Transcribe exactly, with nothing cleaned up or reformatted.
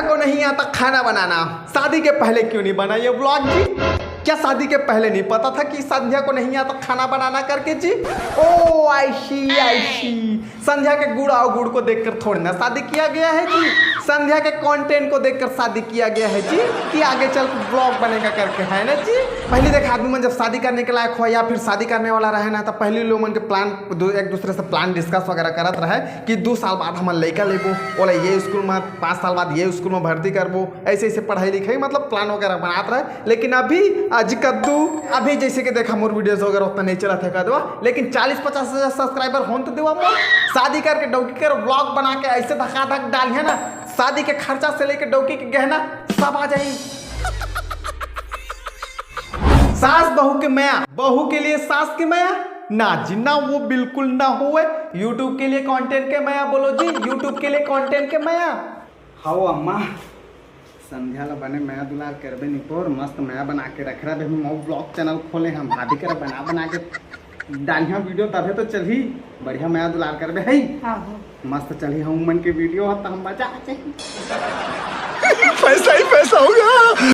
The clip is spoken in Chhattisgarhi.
को नहीं आता खाना बनाना, शादी के पहले क्यों नहीं बना ये व्लॉग जी? क्या शादी के पहले नहीं पता था कि संध्या को नहीं आता खाना बनाना करके जी? ओ, I see, I see। संध्या के गुड़ और गुड़ को देखकर थोड़ी ना शादी किया गया है जी। संध्या के कंटेंट को देखकर शादी किया गया है जी, कि आगे चल के व्लॉग बनेगा करके, है ना जी? पहले देख, आदमी मन जब शादी करने के लायक हो या फिर शादी करने वाला रहे ना, तो पहले लोग मन के प्लान, एक दूसरे से प्लान डिस्कस वगैरह करत रहे कि दो साल बाद हमन लइका लेबो, ओला ये स्कूल में, पाँच साल बाद ये स्कूल में भर्ती करबो, ऐसे ऐसे पढ़ाई लिखाई, मतलब प्लान वगैरह बनात रहे। लेकिन अभी आज कद्दू, अभी जैसे कि देखा, मोर वीडियोज वगैरह उतना नहीं चलत हे कदवा, लेकिन चालीस पचास हजार सब्सक्राइबर होन तो देवा मोर। शादी करके डौकी कर व्लॉग बना के ऐसे धकाधक डालिया ना, शादी के खर्चा से लेके डौकी के गहना सब आ जाई। सास बहू के मया, बहू के लिए सास के मया, ना जी ना, वो बिल्कुल ना होवे। YouTube के लिए कंटेंट के मया बोलो जी, YouTube के लिए कंटेंट के मया। हव अम्मा, संध्या ला बने मया दुलार करबे निपोर, मस्त मया बना के रख रहा। हम व्लॉग चैनल खोले हम, भाभी कर बना बना के डालिया वीडियो, तभे तो चलही। बढ़िया मया दुलार करबे है, आहो। मस्त चलही हम मन के वीडियो ह, त हम मजा आ जाही। पैसा ही पैसा होगा।